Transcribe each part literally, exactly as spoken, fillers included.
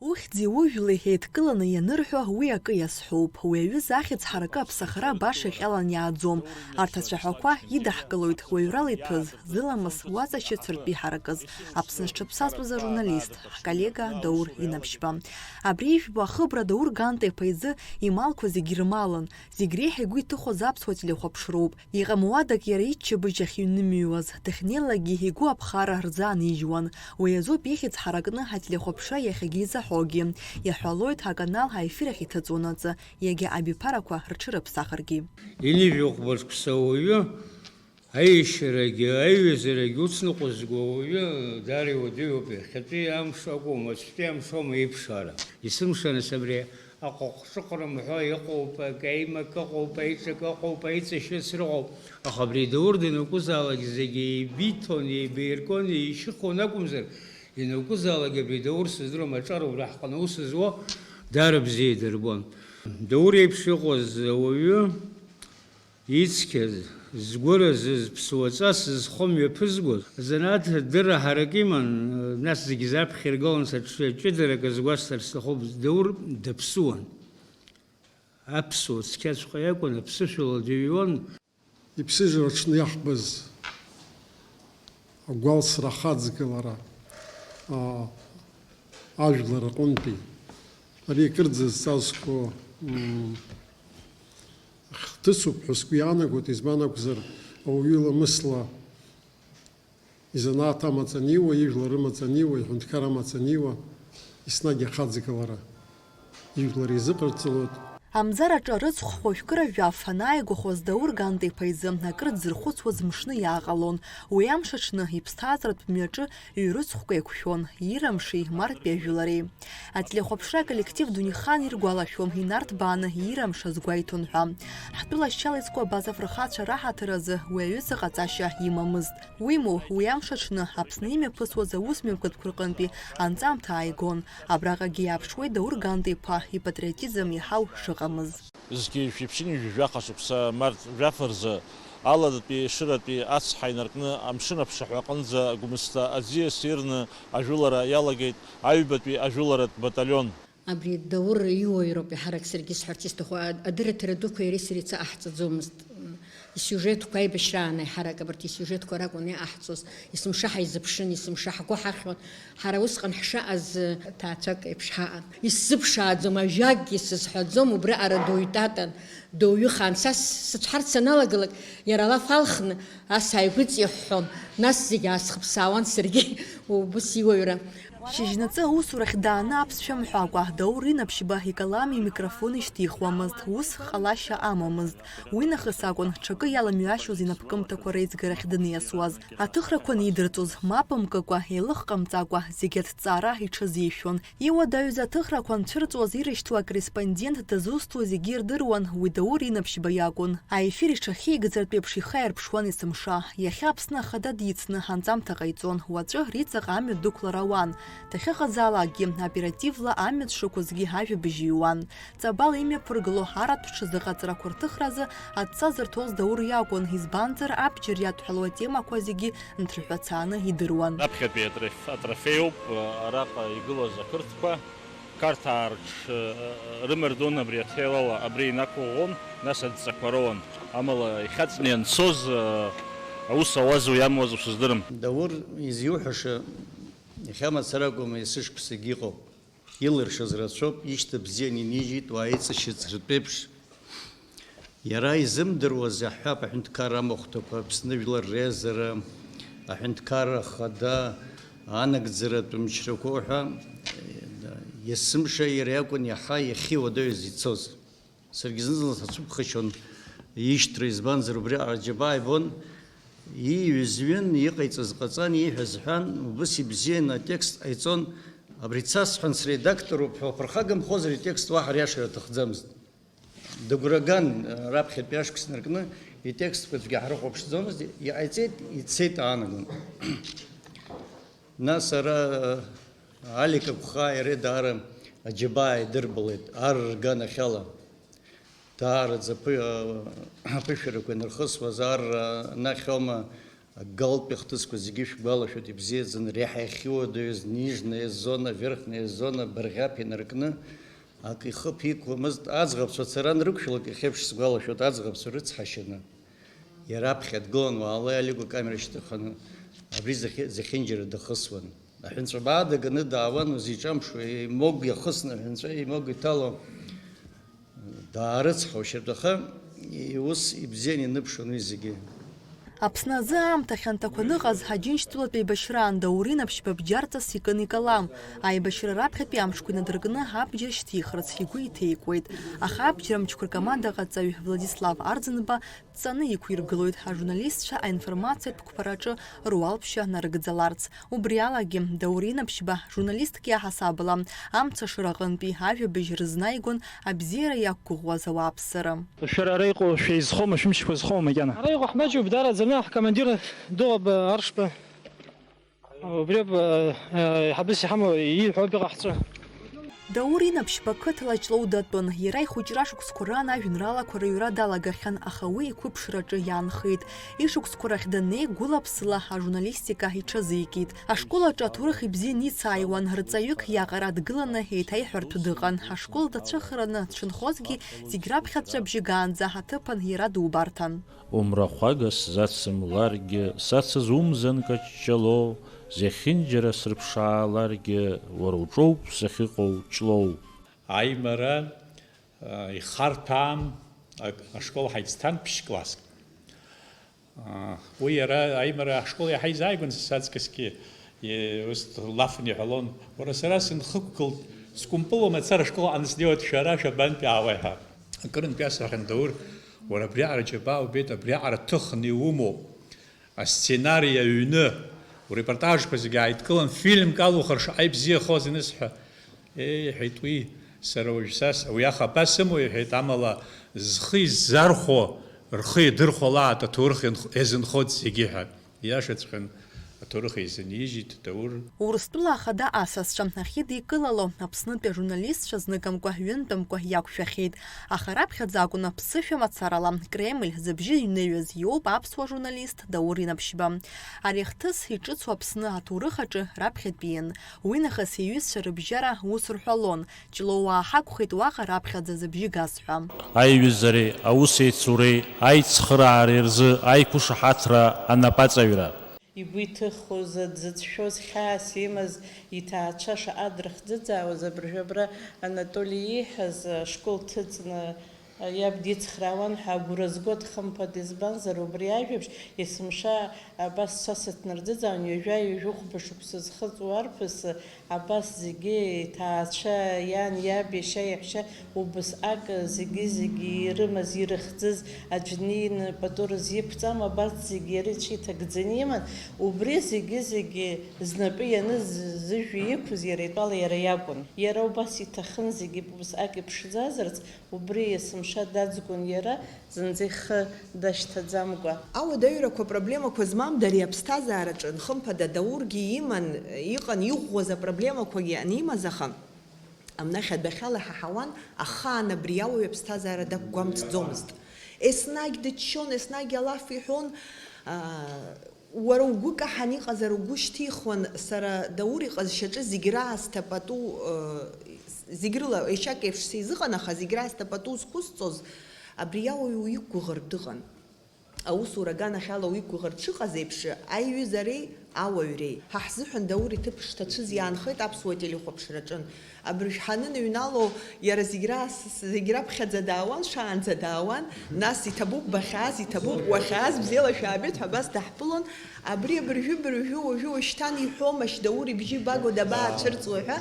Ухьӡи ужәлеи еидкыланы ианырҳәо, уи акы иазҳәоуп. Уи аҩыза ахьӡ ҳаракы аԥсахра баша иҟьалан иааӡом. Арҭ ацәаҳәақәа идаҳкылоит уаҩрала иҭәыз, зыламыс уаҵашьыцыртә иҳаракыз, Аԥсны зҽаԥсазтәыз ажурналист, ҳколлега Даур Инаԥшьба. Абри ижәбо ахыбра Даур Ганта-иԥа изы ималқәа зегьы ирмалын, зегь реиҳа игәы иҭыхоз аԥсуа телехәаԥшроуп. Иҟамуадак иара иччабжь ахьыҩнымыҩуаз, дахьнеилакгьы игәы аԥхара рзаанижьуан. Уи азоуп ихьӡ ҳаракны ателехәаԥшра иахьагьы изаҳәогьы. Иаҳәалоит, аканал аефир ахь иҭыҵуанаҵы, иагьа абиԥарақәа рҽырыԥсахыргьы. Инижәохә бырқәса уаҩы аиашьарагьы, аиҩызарагьы уцныҟәызго ауаҩы даара иуадаҩуп, иахьатәи амш акәым, уаҵәтәи амш аума иԥшаара. Есымша нас абри Аҟыҟ-ҿыҟрым ҳәа иҟоуп, акеимак ыҟоуп, аиҿак ыҟоуп, аиҵашьыцра ыҟоуп. Аха абри Даур данакәызаалак зегьы еибиҭон, еибаиркуан, еишьыхон акәымзар, ианакәызаалак абри Даур сыздыруам, аҿар убра ҳҟны аус зуа даара бзиа идырбон. Даур еиԥш иҟаз ауаҩы Ицқьаз, згәыразыз, ԥсуаҵас зхы мҩаԥызгоз, азанааҭ дырра ҳарак иман, нас зегь заԥхьа иргылан, саҽ-, ҷыдарак азгәасҭар сҭахуп, Даур даԥсуан. Аԥсуа цқьаҵәҟьа иакәын, аԥсышәала дыҩуан. Иԥсыжра аҽны иаҳбаз агәалсра ахаҵгылара, а, ажәлар рҟынтәи. Ари акырӡа зҵазкуа, м, хҭысуп ҳәа сгәы иаанагоит, избан акәзар, ауаҩы ламысла изанааҭ амаҵ аниуа, ижәлар рымаҵ аниуа, иҳәынҭқар амаҵ аниуа, еснагь ахаҵгылара ижәлар изыҟарҵалоит. Амзараҿы арыцхә хәажәкыра жәаф анааигәахоз Даур Ганта-иԥа изы акыр дзырхәыцуаз мшны иааҟалон. Уи амш аҽны иԥсҭазаратә мҩаҿы ҩ-рыцхәқәа еиқәшәон, Ирамши Мартәи ажәылареи. Ателехәаԥшра аколлектив Дунеихан иргәалашәон инарҭбааны Ирамш азгәеиҭон ҳәа. Ҳтәыла шьала изкуа абаза афырхацәа раҳаҭыр азы уи аҩыза ҟаҵашьа имамызт. Уимоу, уи амш аҽны Аԥсны имҩаԥысуаз аус мҩаԥгатәқәа рҟынтәи анҵамҭа ааигон. Абраҟагьы иааԥшуеит Даур Ганта-иԥа ипатриотизм иаҳау шыҟамыз. Зқьи жәшәи ԥшьынҩажәи жәаха шықәса март жәаф рзы, аладатәи Ешыратәи ацҳа инаркны амшын аԥшаҳәа аҟынӡа Гәмысҭа аӡиас ирны ажәылара иалагеит аҩбатәи ажәыларатә баталион. Абри Даур иуаҩроуп, еиҳарак саргьы исҳәарц исҭаху, а-, адырраҭара дуқәа иареи сареи ца аҳҵаӡомызт. Исиужетқәа аибашьраан еиҳарак абарҭ исиужетқәа ракәын иаҳҵоз, есымша ҳаизыԥшын, есымша ҳгәы ҳахьуан. Ҳара усҟан ҳшаҟаз, ҭаацәак еиԥш ҳаҟан. Исзыԥшааӡом, ажәакгьы сызҳәаӡом, убриаҟара доуаҩ татан, доуаҩыхан. Са с-, сыцәҳарц саналагалак, иара алаф алхны, ас ааигәыҵиҳәҳәон, нас зегь аасхыԥсаауан саргьы, убыс иуаҩра. Шьыжьнаҵы аусурахь дааны аԥсшәа мҳәакәа, Даур Инаԥшьба икалам имикрофон ишьҭихуамызт, ус ҟалашьа амамызт. Уи нахыс акәын ҽакы иаламҩашьоз инапкымҭақәа реизгарахь даниасуаз. Аҭыхрақәа анидырҵоз, мап мкыкәа, еилых ҟамҵакәа, зегь аҭҵаара иҽазишәон. Иуадаҩыз аҭыхрақәа анцәырҵуаз ирышьҭуа акорреспондент дызусҭоу зегьы ирдыруан, уи Даур Инаԥшьба иакәын. Аефир иҽахьигӡартә еиԥш ихы аирԥшуан есымша. Иахьа Аԥсны Ахада дицны анҵамҭа ҟаиҵон, уаҵәы Риҵаҟа амҩа дықәлар ауан. Дахьыҟазаалакгьы оперативла амҩа дшықәызгьы ажәабжь иҩуан. Ҵабал имҩаԥыргыло аратә ҽазыҟаҵарақәа рҭыхразы адҵа зырҭоз Даур иакәын, избанзар, абџьар иадҳәалоу атемақәа зегьы нҭырҳәацааны идыруан. Раԥхьатәи атроф-, атрофеиуп, араҟа игылаз ақырҭқәа, Қарҭаа рҽ-, рымардон абри аҭел ала абра инақәыӷәӷәон, нас адҵақәа роуан. Амала ихьаҵны ианцоз, аус ауаз уи амуаз усыздырам. Даур изиуҳәаша иахьа мацара акәым, есышықәсагьы иҟоуп. Илыршаз рацәоуп, ишьҭа бзианы инижьит, уааиҵашьыцыртә еиԥш. Иара изымдыруаз аҳәап, аҳәынҭқарра амахәҭақәа, Аԥсны жәлар реизара, аҳәынҭқарра ахада, анагӡаратә мчрақәа ҳәа, есымша иара иакәын иаҳа иахьиуадаҩыз ицоз. Саргьы зны-зынла сацәыԥхашьон ишьҭра, избанзар, убриаҟара аџьабаа ибон, ииҩыз ҩын, иҟаиҵаз ҟаҵан, ииҳәаз ҳәан, убыс ибзианы атекст ҟаиҵон, абри цасҳәан средакторуп ҳәа уаԥырхагамхозар, итекст уаҳа риашара аҭахӡамызт. Дыгәраган, раԥхьатәи ашықәс наркны, итекстқәа аӡәгьы ҳрыхәаԥшӡомызт, иҟаиҵеит, ицеит аанагон. Нас ара, Алик Агәхаа иара даара аџьабаа идырбалеит, ар рганахьала. Даараӡа аԥы-, аԥышәарақәа инархысуаз ар анахь аума Агалтә ихҭысқәа зегьы шәгәалашәоит ибзиаӡаны, реиҳа иахьуадаҩыз нижная зона, верхняя зона, Барӷьаԥ инаркны, ак ихы ԥиқәламызт, аӡӷабцәа ацара анрықәшәалак иахьеиԥш сгәалашәоит, аӡӷабцәа рыцҳашьаны. Иара аԥхьа дгылан, уаала Алигәа акамера шьҭыхны, абри зехьы-, зехьынџьара дахысуан. Аҳәынҵәабаа даганы даауан, узиҿамԥшуа, имогә иахысны аҳәынҵәа, имогә иҭало, даарыцҳаушьартә, аха ус ибзиан ианыԥшуан уи зегьы. Аԥсны азы аамҭа хьанҭақәа аныҟаз, Аџьынџьтәылатә еибашьраан Даур Инаԥшьба бџьарҵас икын икалам. Аибашьра раԥхьатәи амшқәа инадыркны абџьар шьҭихырц игәы иҭеикуеит. Аха абџьар амчқәа ркомандаҟаҵаҩ Владислав Арӡынба дҵаны иқәиргылоит ажурналистцәа аинформациатә қәԥараҿы руалԥшьа нарыгӡаларц. Убри алагьы, Даур Инаԥшьба журналистк иаҳасабала, амца ашыра аҟынтәи ажәабжь рызнааигон абзиара иақәгәыӷуаз ауааԥсыра. Шәара ара иҟоу шәеизхоума, шәымчқәа зхоума макьана? Ара иҟоу ҳмаҷуп, даараӡаны ҳкомандир дыҟоуп, Аршба. Убри ауп, э, э, ҳабыс иҳамоу, ииҳәо ауп иҟаҳҵо. Даур Инаԥшьба қыҭала Ҷлоу датәын. Иара ихәыҷра шықәсқәа раан ажәеинраалақәа рыҩра далагахьан, аха уи иқәыԥшраҿы иаанхеит. Ишықәсқәа рахь даннеи, гәыла-ԥсыла ажурналистика иҽазикит. Ашкол аҿы аҭоурых ибзианы ицааиуан, рҵаҩык иаҟара дгыланы еиҭаиҳәартә дыҟан. Ашкол дацәыхараны дшынхозгьы, зегь раԥхьаҵәҟьа бжьыгаанӡа аҭыԥан иара дубарҭан. Умрахәага сзацымларгьы, сацыз умзан Каҷҷало, зехьынџьара срыԥшааларгьы, уара уҿоуп сахьыҟоу, Ҷлоу. Аимара, а, ихарҭәаам, а, ашкол ҳаицҭан ԥшь-класск. А, уи иара аимара ашкол иаҳа изааигәан, саҵкысгьы, е, ус лафны иҳәалон, уара, сара сынхықәгылт, скәымпылуа мацара ашкол аҟны снеиуеит, шәара шәабантәи аауеи ҳәа. Акырынтә иасҳәахьан Даур, уара абриаҟара џьабаа убеит, абриаҟара ҭыхны иумоуп. Асценари аҩны, урепортажқәа зегьы ааидкылан, фильмк алухыр шаҟа ибзиахоз анысҳәа, еи, иҳәеит уи, сара уажә са с-, уи аха абас ымоу, иҳәеит, амала зхы иззархәо, рхы иадырхәалааит аҭоурых ианх-, иазынхоит зегьы ҳәа. Ииашаҵәҟьан, аҭоурых еизынижьит Даур. Урыстәыла ахада асасцәа ахьидикылало, Аԥснытәи ажурналистцәа зныкымкәа, ҩынтәымкәа иақәшәахьеит. Аха раԥхьаӡа акәын аԥсышәа мацарала Кремль зыбжьы ҩныҩыз иоуп аԥсуа журналист Даур Инаԥшьба. Ари ахҭыс иҿыцу Аԥсны аҭоурых аҿы раԥхьатәиин. Уи нахыс иҩызцәа рыбжьара ус рҳәалон, Ҷлоуаа ҳакәхеит уаҟа раԥхьаӡа зыбжьы газ ҳәа. Аиҩызареи аусеицуреи аицхыраареи рзы аиқәышаҳаҭра анапаҵаҩра. Игәы иҭыхоз, дзыцәшәоз, хьаас имаз иҭаацәа шаҟа дрыхӡыӡаауаз, абыржәы абра Анатоли ииҳәаз, ашкол дҭыҵны, иаб дицхраауан ҳәа агәра згоит, хымԥада, избанзар, убри ажәабжь есымша абас сцәа сыҭнарӡыӡаауан, ҩажәа-ҩажәихәба шықәса зхыҵуа арԥыс, абас зегьы иҭаацәа, иан, иаб, иашьа, иаҳәшьа, убасҟак зегьы-зегьы ирымаз, ирыхӡыз, аӡә днеины пату рзиқәҵам, абарҭ зегьы иара ицәа иҭагӡаны иман, убри зегьы-зегьы знапы ианыз, зыжәҩа иқәыз иара итәала иара иакәын. Иара убас иҭахын зегьы убасҟак иԥшӡазарц, убри есымша даӡгон иара, зынӡа ихы дашьҭаӡамкәа. Ауадаҩрақәа проблемақәа змам, дара иаԥсҭазаараҿы, хымԥада, Даургьы иман, иҟан, иӷәӷәаз апроблемақәагьы анимаз, аха амнахь адәахьала иҳаҳауан, ахаан абри ауаҩ аԥсҭазаара дақәгәамҵӡомызт. Еснагь дыччон, еснагь алаф иҳәон, аа, уара угәы каҳан иҟазар угәы шьҭихуан, сара Даур иҟазшьаҿы зегь раасҭа пату, э, зегь рыла еишьак еиԥш сизыҟан, аха зегь раасҭа пату зқәысҵоз абри ауаҩ уиқәгәыӷыртә дыҟан. Аусура аганахьала уиқәгәыӷыртә дшыҟаз еиԥш, аиҩызареи ауаҩреи. Ҳа ҳзыҳәан Даур иҭыԥ шҭацәыз иаанхеит аԥсуа телехәаԥшраҿы. Абыржә ҳаныҩнало, иара зегь раасҭа, зегь раԥхьаӡа даауан, шаанӡа даауан, нас иҭабуп бахьааз, иҭабуп уахьааз, бзиала шәаабеит ҳәа абас даҳԥылон. Абри абыржәы-быржәы уажәы уашьҭан иҳәомашь, Даур ибжьы баго дабаацәырҵуа ҳәа,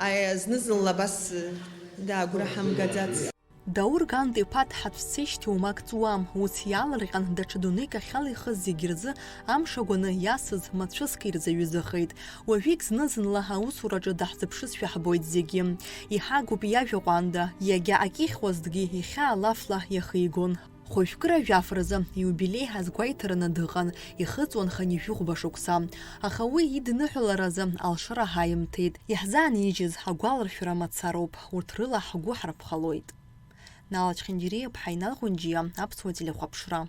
аи, зны-зынла абас, э, даагәра ҳамгаӡац. Даур Ганд-иԥа дҳацәцеижьҭеи уамак ҵуам, ус иаалырҟьан, даҽа дунеик ахьала ихыз зегь рзы амш агәаны иасыз мацәыск ирзаҩызахеит. Уажәыгь зны-зынла аусураҿы даҳзыԥшызшәа ҳбоит зегьы. Иҳагуп иажәа ҟәанда, иагьа акьыхьуазҭгьы ихьаа лафла иахигон. Хәажәкыра жәаф рзы иубилеи азгәеиҭараны дыҟан, ихыҵуан хынҩажәи хәба шықәса. Аха уи идныҳәаларазы алшара ҳаимҭеит. Иаҳзаанижьыз агәаларшәара мацароуп, урҭ рыла ҳгәы ҳарԥхалоит. Нала Чхинџьириаԥҳа, Инал Ҟәынџьиа, Аԥсуа телехәаԥшра.